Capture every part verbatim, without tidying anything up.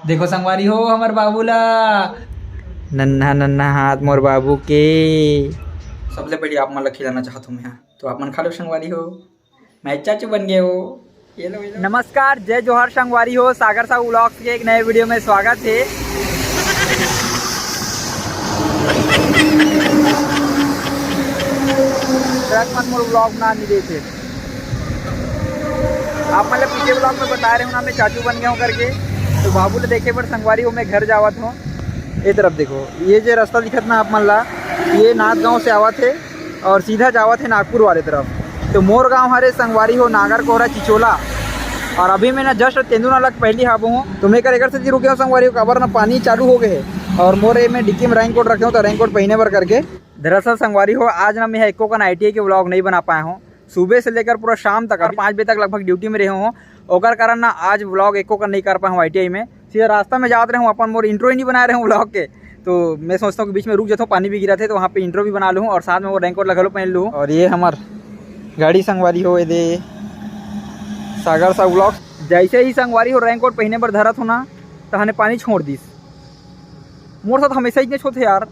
देखो संगवारी हो, हमर बाबू ला। नन्हा नन्हा हाथ मोर बाबू के। सबले पहले आप मन ला खिलाना चाहत हूँ मैं, तो आप मन खा लो संगवारी हो। मैं चाचू बन गए हो। ये लो, ये लो। नमस्कार, जय जोहार संगवारी हो, सागर साहू व्लॉग्स के एक नए वीडियो में स्वागत है। ट्रक मन मोर व्लॉग ना नहीं देते। आप मतलब पीछे व्लॉग में बता रहे हो ना, मैं चाचू बन गया हूँ करके। तो बाबू ले देखे बर संगवारी हो, मैं घर जावत हूँ। ये तरफ देखो, ये जे रास्ता दिखत ना आप मन ला, ये नाथ गांव से आवत है और सीधा जावत है नागपुर वाले तरफ। तो मोर गांव हरे संगवारी हो नागर कोहरा चिचोला। और अभी मैं ना जस्ट तेंदू नाला के पहली हाबो हूँ, तो मैं कर एकर से रुके हूँ संगवारी हो, काबर ना पानी चालू हो गए है। और मोर ए में डिक्की में रेनकोट रखे हूँ, तो रेनकोट पहने बर करके। दरअसल संगवारी हो, आज ना मैं एको कन आई टी आई के व्लॉग नहीं बना पाया हूँ। सुबह से लेकर पूरा शाम तक, और पाँच बजे तक लगभग ड्यूटी में रहे हूँ। ओकर कारण ना आज व्लॉग एको कन नहीं कर पाया हूँ आई टी आई में। सीधा रास्ता में जात रहे हूँ, अपन मोर इंट्रो ही नहीं बना रहे हूँ व्लॉग के। तो मैं सोचता हूँ कि बीच में रुक जाता हूँ, पानी भी गिरा थे, तो वहाँ पे इंट्रो भी बना लूँ और साथ में वो रेनकोट लगा लो, पहन लूँ। और ये हमार गाड़ी संगवारी हो, ये दे सागर सा व्लॉग। जैसे ही संगवारी हो रेनकोट पहने बर धरत हो ना, तहने पानी छोड़ दिस। मोर साथ हमेशा इतने होथे यार।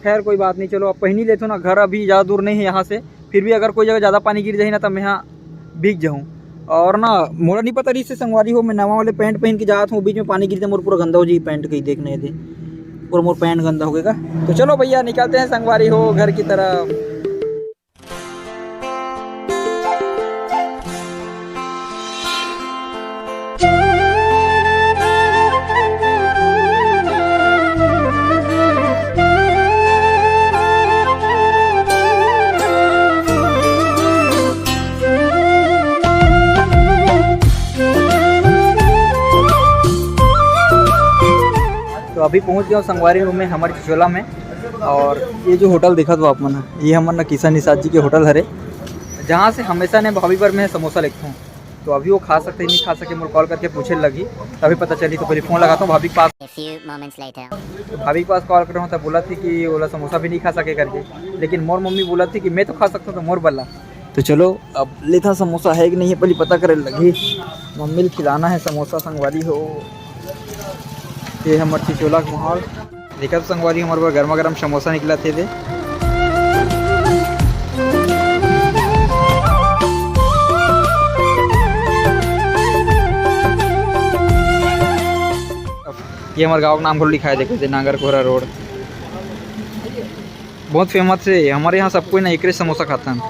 खैर, कोई बात नहीं, चलो अब पहनी लेथो ना, घर अभी ज़्यादा दूर नहीं है यहाँ से, फिर भी अगर कोई जगह ज़्यादा पानी गिर जाही ना, तब मैं यहाँ भीग जाऊँ। और ना, मोला नहीं पता रही से संगवारी हो, मैं नवा वाले पैंट पहन के जात हूँ, बीच में पानी गिर जाए, मोर पूरा गंदा हो जाए पैंट, कहीं देखने दे, पूरा मोर पैंट गंदा हो गएगा। तो चलो भैया, निकलते हैं संगवारी हो घर की तरफ। तो अभी पहुंच गया हूँ संगवारी हो मैं हमर चिचोला में। और ये जो होटल देखत हो आप मन, ये हमर ना किशन निषाद जी के होटल हरे, जहाँ से हमेशा ने भाभी बर मैं समोसा लेथों। तो अभी वो खा सकते नहीं खा सके, मोर कॉल करके पूछे लगी, तभी पता चली। तो पहले फोन लगाता हूँ भाभी के पास। A few moments later. तो भाभी के पास कॉल कर रहा हूँ, तब बोला थी कि ओला समोसा भी नहीं खा सके करके, लेकिन मोर मम्मी बोला थी कि मैं तो खा सकता हूँ, तो मोर बल्ला। तो चलो, अब लेथा समोसा है कि नहीं है, पहले पता करे लगी। मम्मी ल खिलाना है समोसा संगवारी हो। ये हमर चिचोला के माहौल। देखत संगवारी, हमर बर गर्मा गर्म समोसा निकला थे दे। ये हमर गाँव के नाम घलो लिखाए, देखो दे, नागर कोहरा रोड। बहुत फेमस है हमारे यहाँ, सब कोई ना एकरे समोसा खाथन,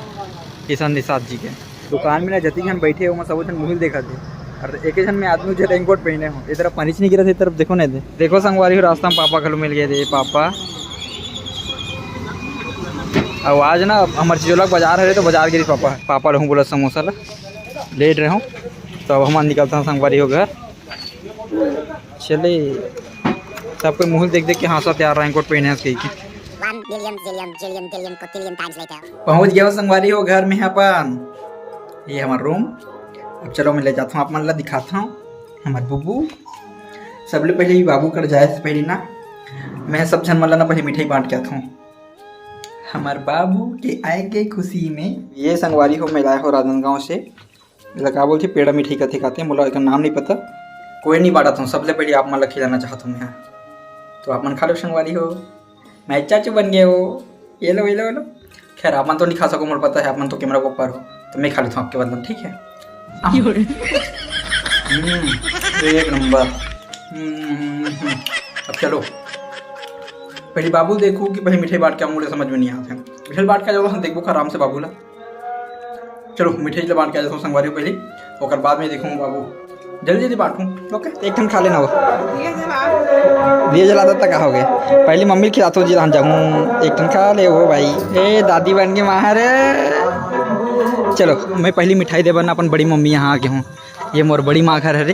किशन निषाद जी के। दुकान में ना जति झन बैठे हो, मैं सब झन मुहिल देखत हे। और एक झन में आदमी जो रेनकोट पहने हो, इधर पानी नहीं गिरा था, इस तरफ देखो नहीं दे। देखो संगवारी हो, रास्ता में पापा घलो मिल गए थे, पापा। और आज ना हमर चिचोला के बाजार हरे, तो बाजार गिरी पापा, पापा रहूँ बोला समोसा ला लेट रहे हूँ। तो अब हम निकलता हूँ संगवारी हो घर। चले, सब कोई मुहूर्त देख देख के हंसत यार, रेनकोट पहने हंस के। One billion, zillion, jillion, billion, cotillion times later. पहुंच गया हूँ संगवारी हो घर में अपन। ये हमार रूम। अब चलो मैं ले जाता हूँ आप मन ला, दिखाता हूँ हमार बुबू। सबले पहले भी बाबू कर जाए से पहले ना, मैं सब झन मन ला ना पहले मिठाई बांट के आता हूँ। हमार बाबू के आए के खुशी में। ये संगवारी हो, मैं लाया हो राजनांदगांव से। एला का बोलथे, पेड़ा मिठाई कथे काथे, मोला एकर नाम नहीं पता। कोई नहीं बांटत हूँ, सबले पहले आप मन ला खिलाना चाहत हूँ मैं। तो आप मन खा लो संगवारी हो, मैं चाचू बन गए हो। ये लो, ये लो, ये लो। खैर, आप मन तो नहीं खा सको, मोला पता है, आप मन तो कैमरा के ऊपर हो, तो मैं खा लेता हूँ आपके बदले में, ठीक है? आह। हम्म, एक नंबर। हम्म, अब चलो, पहले बाबू देखो कि पहले मिठाई बांट के आऊँ, मुझे समझ में नहीं आते। मिठाई बांट के जाओ, देखो आराम से बाबू ला। चलो, मिठाई ला बांट के आ जाथों संगवारी हो पहले, ओकर बाद में देखूँ बाबू, जल्दी जल्दी बांटूँ। ओके, एक ठन खा लेना वो। दिया जला देता का हो गए, पहले मम्मी खिलाथों जी, हम जाऊँ, एक ठन खा ले वो भाई। ए दादी बन के माँ रे। चलो, मैं पहली मिठाई दे बर ना अपन बड़ी मम्मी यहाँ आ गया हूँ। ये मोर बड़ी माँ घर हरे।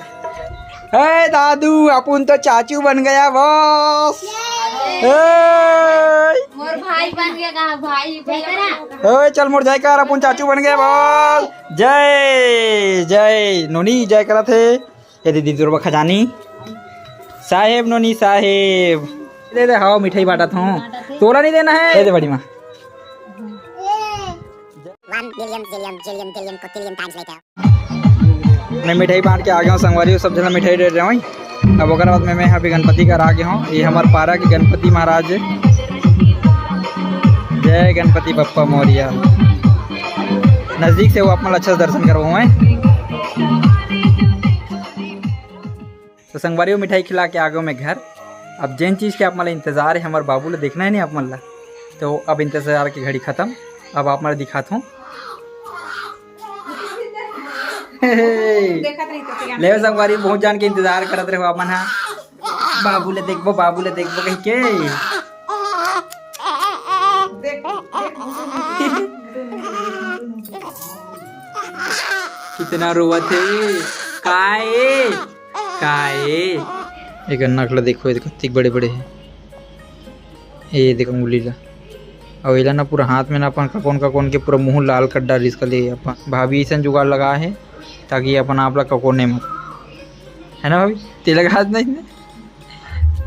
ए दादू, अपन तो चाचू बन गया बस। ए। मोर भाई बन गया, कहा भाई, भाई बन गया। ओए, चल मोर जयकार, अपन चाचू बन गए बोल। जय जय नोनी, जय करत हे। ये दीदी दुर्बा खजानी साहेब, नोनी साहेब। दे दे, हाव मिठाई बांटत हूँ। तोला नहीं देना है, ये दे बड़ी माँ। One billion, zillion, jillion, billion, cotillion times later. मैं मिठाई बांट के आ गया हूँ संगवारी, सब झन मिठाई दे रहे हूँ। अब ओकर बाद में मैं अभी गणपति घर आ गया हूँ। ये हमारे पारा के गणपति महाराज है। जय गणपति बप्पा मोरिया। नजदीक से वो अपन अच्छा से दर्शन करवाऊँ मैं। तो संगवारी हो, मिठाई खिला के आ गयो मैं घर। अब जेन चीज के आप मन ला इंतजार है, हमर बाबू ला देखना है नहीं आप मन ला, तो अब इंतजार के घड़ी खत्म। अब आप मन ला दिखात हूँ। देखत रही तो क्या? ले संगवारी, बहुत जान के इंतजार करत रहे हो आप मन हा, बाबू ला देखबो, बाबू ला देखबो कह के। देख, देख। कितना रोवत है, काय? काय? एक नख ला देखो, ये कत्तिक बड़े बड़े है। ये देखो उंगली ला। अउ एला ना पूरा हाथ में ना अपन ककोन ककोन के पूरा मुंह लाल कर डालिस कले। अपन भाभी अइसन जुगाड़ लगा है ताकि अपन आप ला ककोने मत, है ना भाभी? तेला घात नहीं ने?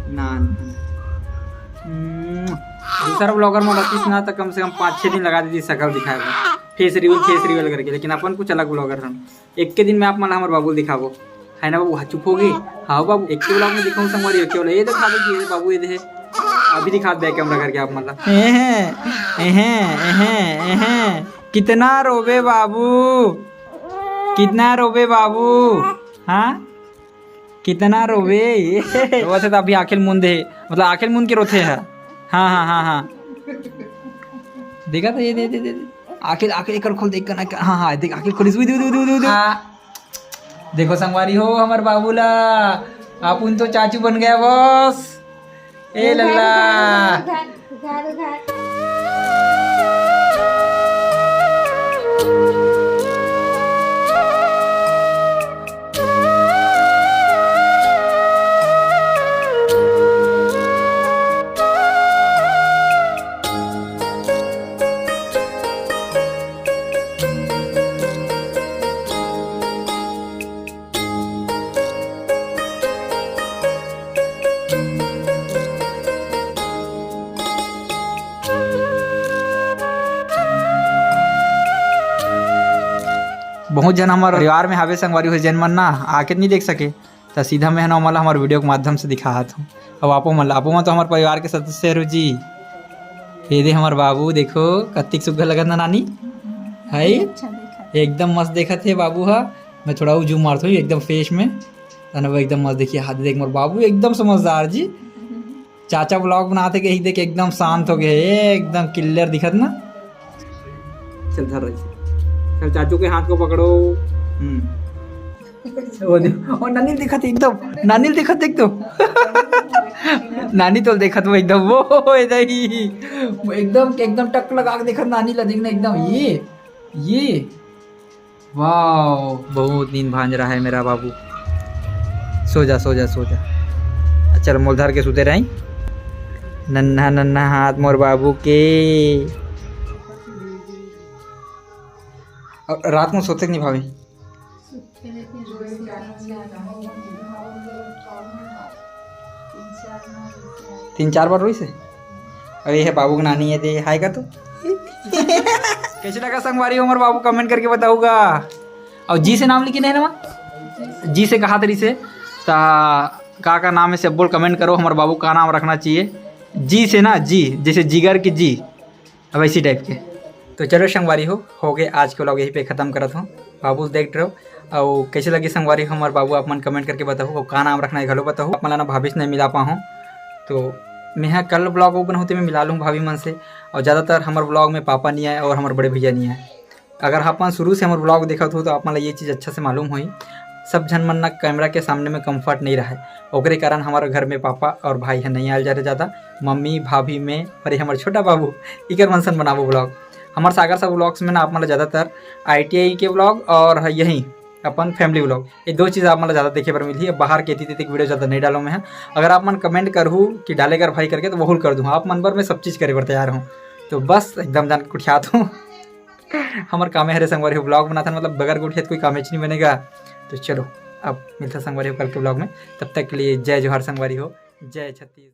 ना, ना। हम्म, दूसरा ब्लॉगर में बतिस ना तो कम से कम पाँच छः दिन लगा देती शकल दिखाए बर, फेस रिवील, फेस रिवील करके। लेकिन अपन कुछ अलग ब्लॉगर हन। एक के दिन में आप मन हमर बाबू ल दिखाबो, है ना बाबू? हाँ, चुप हो गई। हाँ बाबू, एक के ब्लॉग में दिखाऊँ संगवारी, एक के ब्लॉग ये दिखा दो कि ये बाबू ये दे। अभी दिखा दे कैमरा करके आप मन ला। एहे, एहे, एहे, एहे। कितना रोबे बाबू, कितना रोबे बाबू? हाँ, कितना रोबे? रोवत है तो अभी आँखें मूंद दे, मतलब आँखें मूंद के रोथे है। हाँ, हाँ, हाँ, हाँ। देखा था ये, दे, दे, दे, दे। आँखें, आँखें एक बार खोल, देख कर ना, हाँ, हाँ, देख, आँखें खोलिस, उई, दे, उई, दे, उई, दे, उई, दे। हाँ। देखो संगवारी हो, हमर बाबू ला, अपुन तो चाचू बन गया बॉस। ए लल्ला। उधार, उधार। बहुत झन हमर परिवार में हावे संगवारी हो, जेन मन ना आके नहीं देख सके, त सीधा मैं ना ओमन ला हमर वीडियो के माध्यम से दिखात हूँ। अब आपो मन ला, आपो मन तो हमर परिवार के सदस्य हरो जी। ये दे हमर बाबू, देखो कत्तिक सुग्घर लगत ना नानी, है? अच्छा देखा। एकदम मस्त देखत है बाबू हा। मैं थोड़ा जूम मारत हूँ एकदम फेस में, तने वो एकदम मस्त देखिए हाथ। देख मोर बाबू एकदम समझदार जी। चाचा ब्लॉग बनाते के ही देख एकदम शांत हो गए, एकदम क्लियर दिखत ना। चल धर रही, चल चाचू के हाथ को पकड़ो। हम्म। वो दे-, वो नानी दिखत एकदम, नानी दिखत एकदम। नानी तो देखत वो एकदम, वो, वो इधर ही, वो एकदम, एकदम टक लगा के देखत नानी ला, देखना एकदम ये, ये। वाओ, बहुत नींद भांज रहा है मेरा बाबू। सो जा, सो जा, सो जा। चल, मोल धर के सुते रही। नन्हा नन्हा हाथ मोर बाबू के। और रात में सोते नहीं भाभी? तीन चार बार रोइस हे। अउ ये हे बाबू के नानी हे, दे हाय का तू। कैसे लगा संगवारी हो हमर बाबू, कमेंट करके बताऊगा। अउ जी से नाम लिखे नहीं ना, जी से कहा तरी से, ता का का नाम हे सब बोल, कमेंट करो, हमर बाबू का नाम रखना चाहिए जी से ना, जी जैसे जिगर की जी। अब ऐसी टाइप के। तो चलो संगवारी हो, हो गए आज के व्लॉग यहीं पे ख़त्म करत हूँ। बाबू देख रहो, अउ कैसे लगी संगवारी हो हमर बाबू, आप मन कमेंट करके बताओ, अउ का नाम रखना है घलो बताओ। आप मन ला ना भाभी से नहीं मिला पाहूँ, तो मैं हा कल व्लॉग बनाहूँ तो मैं मिला लूँ भाभी मन से। और ज़्यादातर हमर व्लॉग में पापा नहीं आए और हमर बड़े भैया नहीं आए। अगर आप मन शुरू से हमर व्लॉग देखत हो तो आप मन ला ये चीज़ अच्छा से मालूम होही, सब झन मन ना कैमरा के सामने में कंफर्ट नहीं रहे, ओकरे कारण हमारे घर में पापा और भाई है नहीं आयल जा रहे ज़्यादा। मम्मी, भाभी, मैं और ये हमर छोटा बाबू, इकर मन सन बनाबो व्लॉग। हमर सागर साहू व्लॉग्स में ना आप मन ला ज़्यादातर आईटीआई के व्लॉग और यही अपन फैमिली व्लॉग, ये दो चीज़ आप मन ला ज़्यादा देखे बर मिलही। अब बाहर के एती तेती वीडियो ज़्यादा नहीं डालूँ मैं हा। अगर आप मन कमेंट करहू कि डाले कर भाई करके, तो वहू ल कर दूँ। आप मन बर मैं सब चीज़ करे बर तैयार हूँ। तो बस एकदम जान के कुठियात हूँ। हमर कामे हरे संगवारी हो, व्लॉग बनाथन, मतलब बगर गोठिया तो कोई कामेच नहीं बनेगा। तो चलो, अब मिलता संगवारी हो कल के व्लॉग में। तब तक के लिए जय जोहार संगवारी हो, जय छत्तीस।